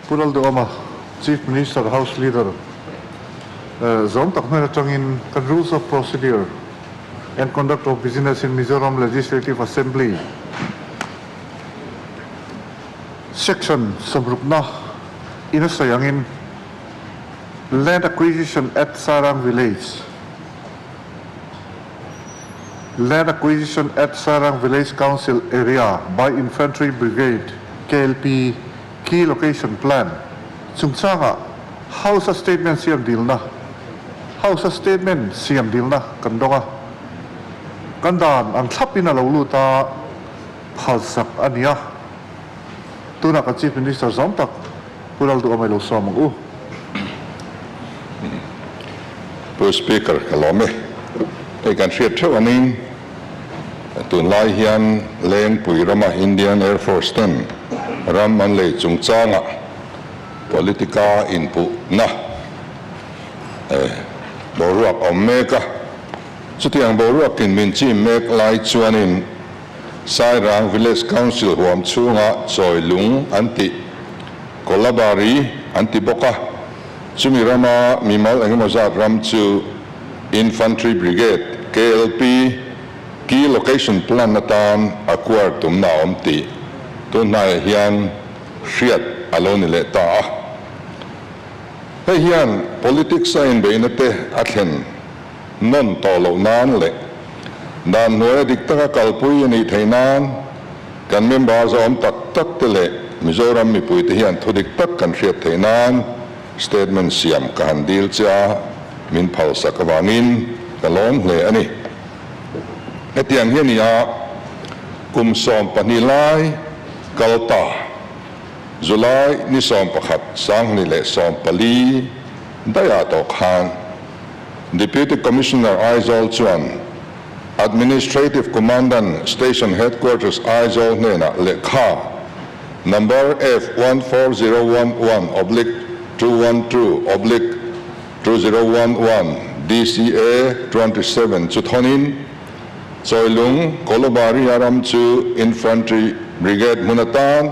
Pu Lalduhawma, Chief Minister House Leader zawm tak hnen atangin kan Rules of Procedure and Conduct of Business in Mizoram Legislative Assembly Section sawmrukna in a sawi angin Land Acquisition at Sairang Village Land Acquisition at Sairang Village Council Area by Infantry Brigade, KLP, Key Location Plan chungchangah House-a statement siam dilna House-a statement siam dilna kan dawng a, kan dan ang thlapin a lo lut a, phalsak a ni a. Tunah kan Chief Minister zawm tak Pu Lalduhawm ei lo sawm ang u. Pu Speaker, ka lawm e. Hei kan hriat theuh anin tunlai hian Lengpui rama Indian Air Force ten ram an lei chungchangah politica inpuhna boruak a awm mek a. Chutiang boruakin min chim mek lai chuanin Sairang Village Council huam chhunga chawi lung an tih Kolabari an ti bawk a, chumi rama mimal engemaw zat ram chu Infantry Brigade, KLP, Key Location Plan atan acquire tumna a awm tih tun hnaiah hian hriat a lo ni leh ta a. Hei hian politics a inbeihna te a thlen nawn tawh loh nan leh dan hnuaia dik taka kalpui a nih theih nan kan member zawm tak tak te leh Mizoram mipuite hian thu dik tak kan hriat theih nan statement siam ka han dil che a, min phalsak avangin ka lawm hle a ni. Hetiang hi a ni a, kum 12 lai kal ta July ni 11 2014 daihah tawh khan Deputy Commissioner Aizawl chuan Administrative Commandant Station Headquarters Aizawl hnenah lehkha Number F 14011 oblique 212 oblique 2011 DCA 27 chu thawnin Chawilung Kolobari ram chu Infantry Brigade hmun atan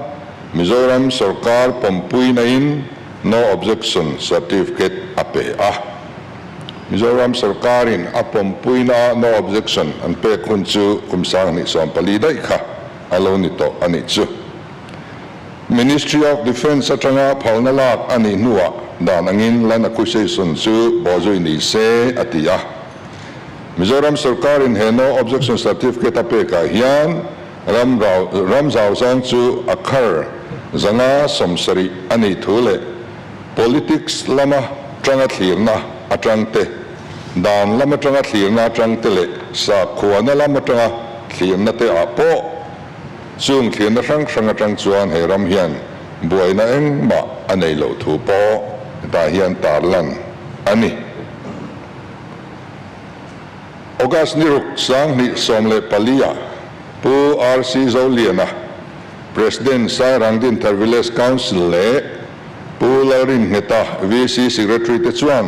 Mizoram sorkar pawmpui nain No Objection Certificate a pe a. Mizoram sorkarin a pawmpuina No Objection an pek hun chu kum 2014 daih kha a lo ni tawh a nih chu. Ministry of Defence atanga phalna lak a nih hnuah dan angin Land Acquisition chu bawhzui ni se a ti a. Mizoram sorkarin he No Objection Certificate a pekah hian Ram ram zau zawng chu a khar 570 a nih thu leh politics lama tanga thlirna atang te, dan lam atanga thlirna atang te leh sakhuana lam atanga thlirna te ah pawh chung thlirna hrang hrang atang chuan he ram hian buaina engmah a nei loh thu pawh hetah hian tarlan a ni. August ni ruk 2014 ah Pu RC Zoliana, President Sairang Dinthar Village Council leh Pu Lalringheta VC Secretary te chuan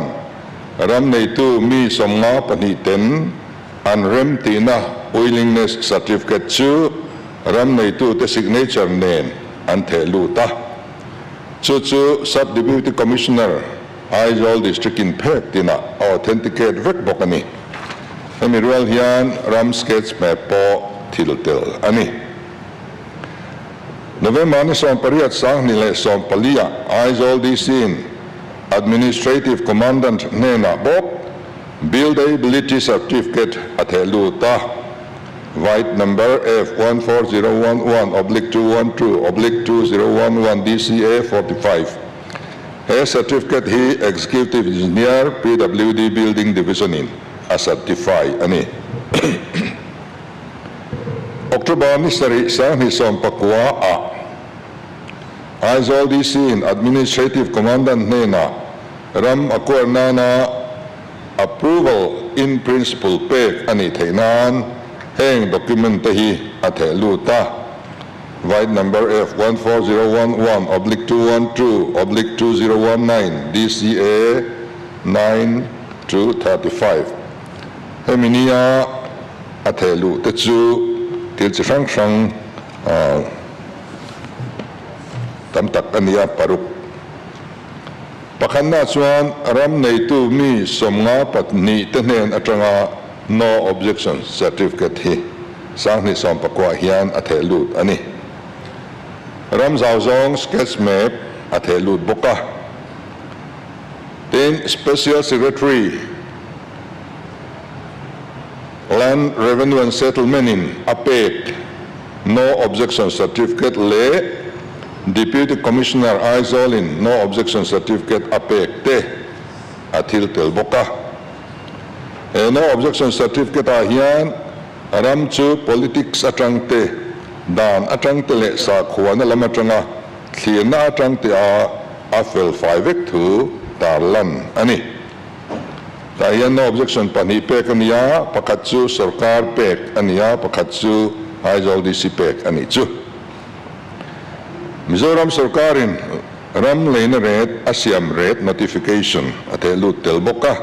ram neitu mi 52 ten an rem tihna Willingness Certificate chu ram neitu te signature nen an theh lut a. Chu chu Sub Deputy Commissioner Aizawl District in phek tinah a authenticate vek bawk a ni. Hemi rual hian ram sketch map pawh thil tel a ni. November ni 18 2014 ah Aizawl DC in Administrative Commandant hnenah bawk Buildability Certificate a theh lut a, Vide number F 14011 oblique 212 oblique 2011 DCA 45. He certificate hi Executive Engineer, PWD Building Division in a certify a ni. October ni 7 2019 ah Aizawl DC in Administrative Commandant hnenah ram a kuar nana Approval in Principle pek a nih theih nan heng document te hi a theh lut a. Vide number F 14011 oblique 212 oblique 2019 DCA 9 to 35. Hemi nia a theh luh te chu thil chi hrang hrang tam tak a ni a, paruk. Pakhatna chuan ram neitu mi 52 te hnen atanga No Objection Certificate hi 2019 hian a theh lut a ni. Ram zau zawng sketch map a theh lut bawk a. Tin, Special Secretary, Land Revenue and Settlement in a pek No Objection Certificate leh Deputy Commissioner Aizawl in No Objection Certificate a pek te a thil tel bawk a. He No Objection Certificate ah hian ram chu politics atang te, dan atang te leh sakhuana lam atanga thlirna atang te a a fel fai vek thu tarlan a ni. Tah hian no objection pahnih pek a ni a, pakhat chu sorkar pek a ni a, pakhat chu Aizawl DC pek a nih chu. Mizoram sorkarin ram leina ret a siam ret notification a theh lut tel bawk a.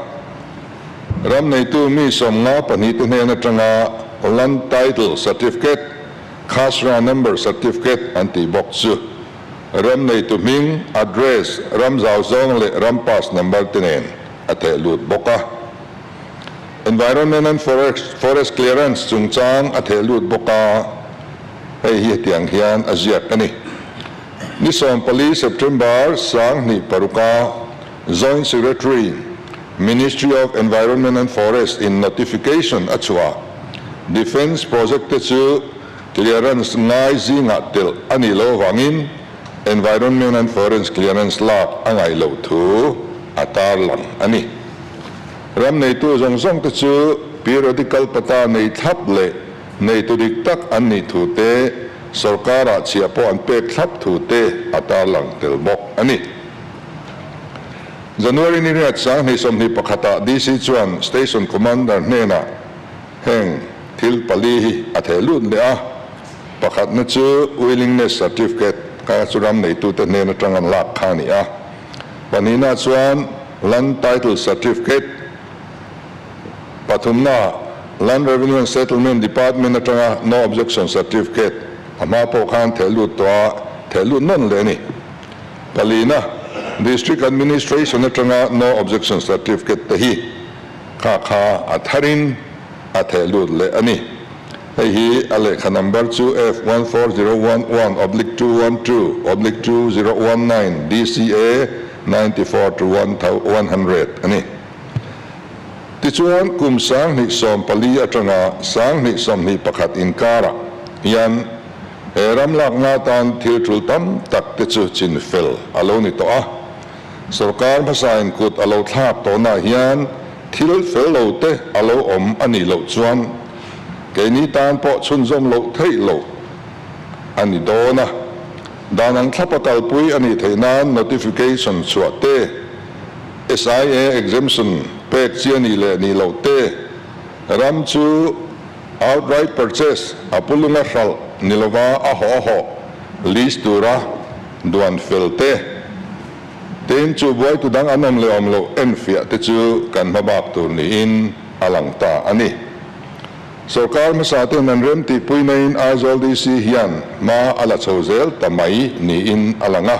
Ram neitu mi 52 te hnen atanga Land Title Certificate, Khasra Number Certificate an tih bawk chu. Ram neitu hming, address, ram zau zawng leh ram pass number te nen a theh lut bawk a. Environment and Forest Clearance chungchang a theh lut bawk a, hei hi hetiang hian a ziak a ni. Ni 14 September 2006a Joint Secretary, Ministry of Environment and Forest in notification a chhuah Defence Project te chu Clearance ngai zingah telh a nih loh avangin Environment and Forest Clearance lak a ngaih loh thu a tarlang a ni. Ram neitu zawng zawng te chu periodical pata nei thlap leh neitu dik tak an nih thu te, sorkarah chhiah pawh an pek thlap thu te a tarlang tel bawk a ni. January ni riat 2021ah DC chuan Station Commander hnenah Heng thil pali hi a theh lut leh a, pakhatna chu Willingness Certificate kha chu ram neitute hnen atang an lak kha a ni a, pahnihna chuan Land Title Certificate, pathumna Land Revenue and Settlement Department atanga No Objection Certificate a hma pawh khan theh lut tawh a, theh lut nawn leh a ni. Palina District Administration atanga No Objection Certificate te hi Kha kha a tharin a theh lut leh a ni. Hei hi a lehkha number chu F 14011 oblique 212 oblique 2019 DCA 94 to 100 a ni. Tichuan kum 2014 atanga 2021 inkarah hian he ram lakna atan thil tul tam tak te chu chin fel a lo ni tawh a. Sorkar hmasain kut a lo thlak tawhnaah hian thil fel lo te a lo awm a nih loh chuan keini tan pawh chhunzawm loh theih loh a ni dawn a. Dan ang thlapa kalpui a nih theih nan notification chhuah te, SIA exemption pek chi a nih leh nih loh te, ram chu outright purchase a pulunga hralh ni lova a hawh a hawh lease tura duan fel te, tin chu buaitu dang an awm leh awm loh enfiah te chu kan hma bak tur niin a lang ta a ni. Sorkar hmasa ten an rem tihpui naiin Aizawl DC hian hma a la chho zel ta mai niin a lang a.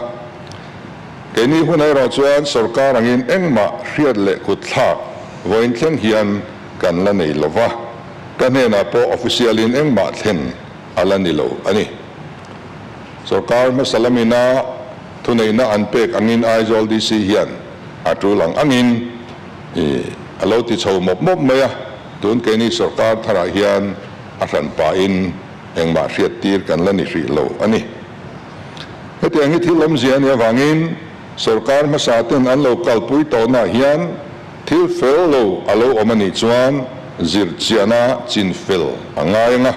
Keini hun erawh chuan sorkar angin engmah hriat leh kut thlak vawiin thleng hian kan la nei lo va, ka hnenah pawh official in engmah thlen a la ni lo a ni. Sorkar hmasa lamina thuneihna an pek angin Aizawl DC hian a tul ang angin a lo ti chho mawp mawp mai a, tun keini sorkar tharah hian a hran pahin engmah hriat tir kan la ni hrih lo a ni. Hetiang hi thil awmzia a nih avangin sorkar hmasa ten an lo kalpui tawhnaah hian thil fel lo a lo awm a nih chuan zirchiahna chin fel a ngai ang a.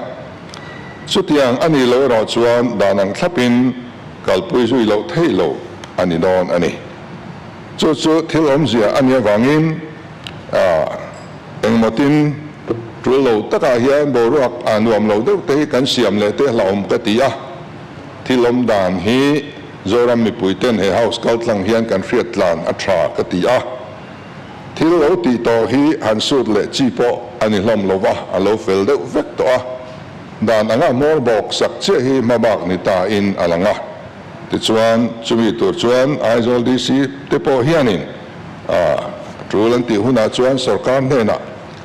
Chutiang a nih loh erawh chuan dan ang thlapin kalpui zui loh theih loh a ni dawn a ni. Chu chu thil awmzia a nih avangin engmawtin tul lo takah hian boruak a nuam lo deuh te hi kan siam leh te hlauhawm ka ti a. Thil awm dan hi Zoram mipuiten he House kaltlang hian kan hriat tlan a tha ka ti a. Thil lo tih tawh hi han sut leh chi pawh a ni hlawm lo va, a lo fel deuh vek tawh a. Dan anga hmawr bawk sak chiah hi hmabak ni ta in a lang a. Tichuan, chumi tur chuan Aizawl DC te pawh hianin a tul an tih hunah chuan sorkar hnenah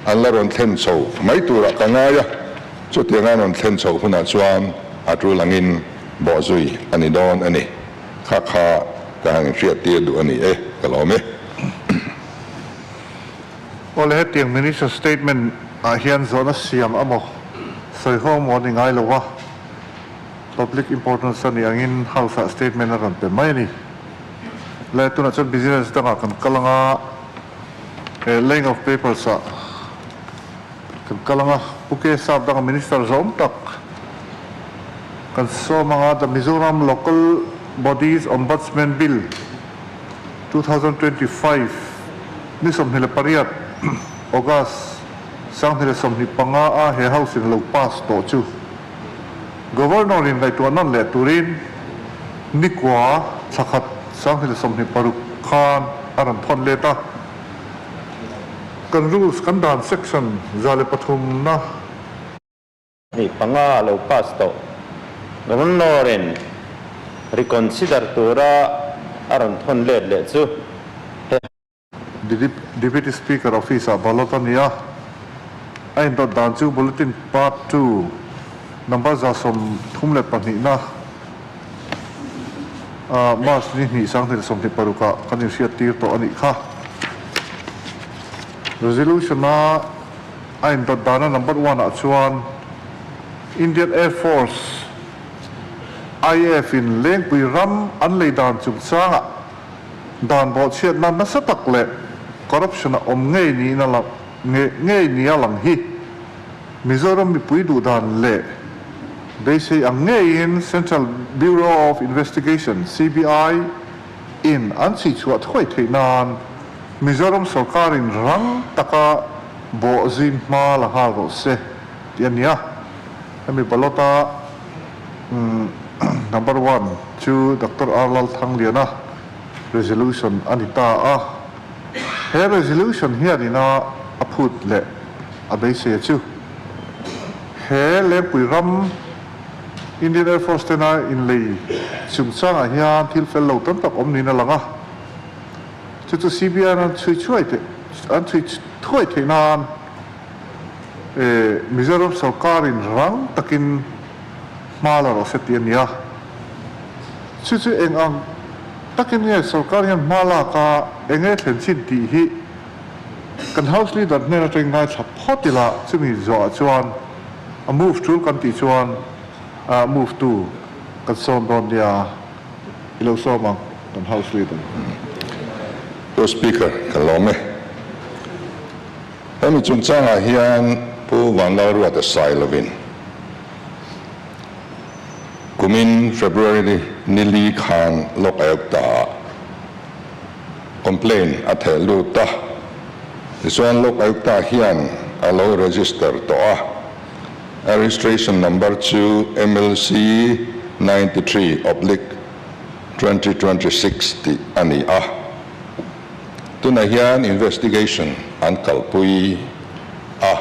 an la rawn thlen chho mai turah ka ngai a, chutianga an rawn thlen chhoh hunah chuan a tul angin bawhzui a ni dawn a ni. Kha kha ka han inhriattir duh a ni e, ka lawm e. Awle hetiang Minister statement ah hian zawhna siam amaw sawi ho maw a ni ngai lo a, Public importance a nih angin House ah statement a rawn pe mai a ni. Le tunah chuan business dangah kan kal anga, he laying of papers ah kan kal anga, Pu K Sap danga Minister zawm tak kan sawm anga The Mizoram Local Bodies Ombudsman Bill 2025 ni 28 August 2025 a he House in a lo pass tawh chu Governor in ngaihtuah nawn leh turin nikua thla khat 2026 khan a rawn thawn let a. Kan rules kan dan section 103 na. Hnih panga a lo pass tawh. Governor in reconsider tura a rawn thawn let leh chu he. Deputy Speaker Office ah ballot a ni a, a indawt dan chu Bulletin Part ii number 32 na March ni hnih 2026 ah kan inhriat tir tawh a nih kha. Resolution a a indawt dana number one ah chuan Indian Air Force, IAF, in Lengpui ram an lei dan chungchangah Dan bawhchhiatna nasa tak leh corruption a awm ngei niin a lang ngei nia lang hi Mizoram mipui duhdan leh beisei ang ngeiin Central Bureau of Investigation, CBI, in an chhuichhuah thuai theih nan Mizoram sorkarin rang taka bawh zin hma la nghal rawh se tih a ni a. Hemi ballot-a Number one chu Doctor R Lalthangliana resolution a ni ta a. He resolution hianin a a phut leh a beisei a chu. He Lengpui ram Indian Air Force tena inlei chungchangah hian thil fel lo tam tak awm niin a lang a. Chu chu CBI-in an chhui chhuai theih an chhui thuai theih nan Mizoram sorkarin rang takin hma la rawh se tih a ni a. Chu chu eng ang takin nge sorkar hian hma lak a, eng nge thlen chin tih hi kan House Leader hnen atangin ngaithla phawt ila, chumi zawhah chuan a move tul kan tih chuan move tu kan sawm dawn nia i lo sawm ang kan House Leader. Pu Speaker, ka lawm e. Hemi chungchangah hian Pu Vanlalruata Sailovin kumin February ni li khan Lok Ayukta-ah complaint a theh lut a, tichuan Lok Ayukta hian a lo register tawh a, a registration number chu MLC 93 oblique 2026 tih a ni a. Tunah hian investigation an kalpui a.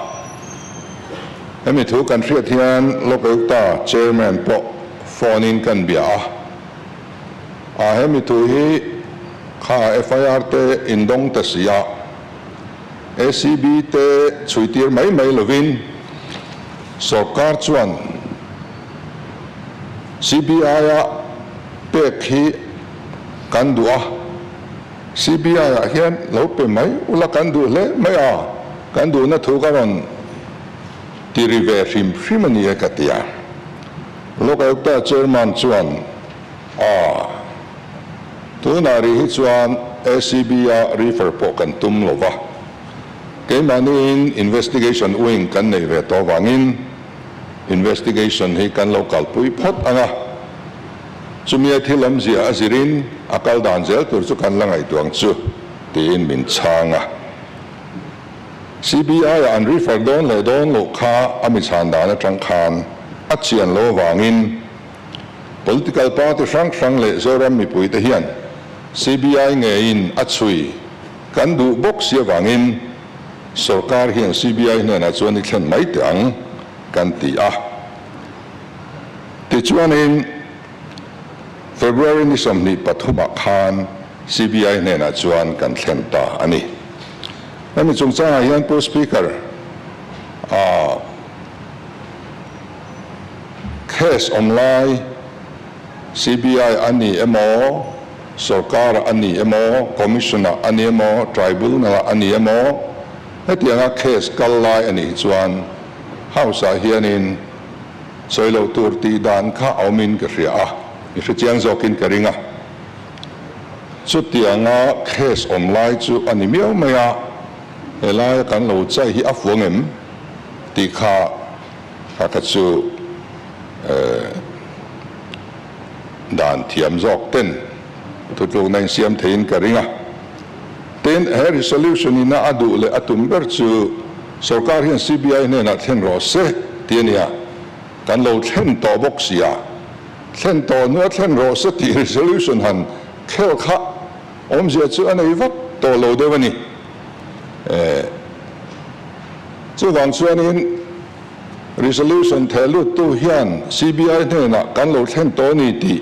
Hemi thu kan hriat hian Lokayukta Chairman pawh phone in kan bia a. A hemi thu hi kha FIR te indawng ta si a, ACB te chhuitir mai mai lovin sawrkar chuan CBI-a pek hi kan duh a. CBI ah hian lo pe mai ula kan duh hle mai a, kan duhna thu ka rawn ti ri ve hrim hrim a ni e ka ti a. Lokayukta Chairman chuan a tunah ri hi chuan ACB a refer pawh kan tum lo va, keimahniin investigation wing kan neih ve tawh vangin investigation hi kan lo kalpui phawt ang a. Chumia thil awmzia a zirin a kal dan zel tur chu kan la ngaihtuah ang chu, tiin min chhang a. CBI-ah an refer dawn leh dawn loh kha a mi chhan dan atang khan a chian lo avangin political party hrang hrang leh Zoram mipuite hian CBI ngeiin a chhui kan duh bawk si avangin sorkar hian CBI hnenah chuan i thlen mai teh ang kan ti a. Tichuanin. February ni 23 ah khan CBI hnenah chuan kan thlen ta a ni. Hemi chungchangah hian Pu Speaker, ah case awm lai CBI a ni emaw, sorkar a ni emaw, Commission ah a ni emaw, Tribunal ah a ni emaw, hetianga case kal lai a nih chuan House ah hianin sawi loh tur tih dan kha a awmin ka hria a, i hrechiang zawkin ka ring a. Chutianga case awm lai chu a ni miau mai a, helaia kan lo chai hi a fuang em tih kha kha kha chu dan thiam zawk ten thutlukna insiam theiin ka ring a. Tin, he resolution ina a duh leh a tum ber chu sorkar hian CBI hnenah thlen rawh se tih a ni a, kan lo thlen tawh bawk si a, thlen tawh hnua thlen rawh se tih resolution han khel kha awmzia chu a nei vak tawh lo deuh a ni. Chuvang chuanin resolution theh luttu hian CBI hnenah kan lo thlen tawh a ni tih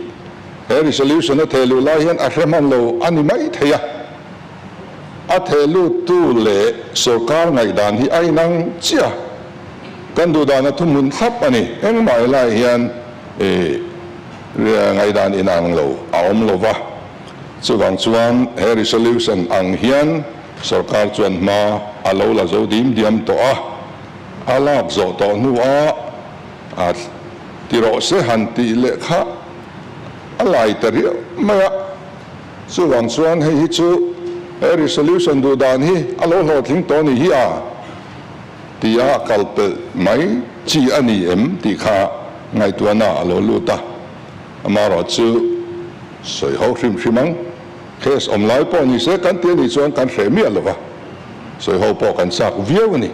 He resolution a theh luh lai hian a hre hman lo a ni mai thei a, a theh luttu leh sorkar ngaihdan hi a inang chiah. Kan duhdan a thuhmun thlap a ni. Engmah lai hian ngaihdan inang lo a awm lo va, chuvang chuan he resolution ang hian sorkar chuan hma a lo la zo dim diam tawh a, a lak zawh tawh hnuah a ti rawh se han tih leh kha a lai ta riau mai a, chuvang chuan hei hi chu he resolution duh dan hi a lo hlawhtling tawh ni hi a ti a kal pelh mai chi a ni em tih kha ngaihtuahna a lo lut a, amaherawh chu sawi ho hrim hrim ang, case awm lai pawh ni se kan ti a nih chuan kan hreh miah lo va, sawi ho pawh kan chak viau a ni.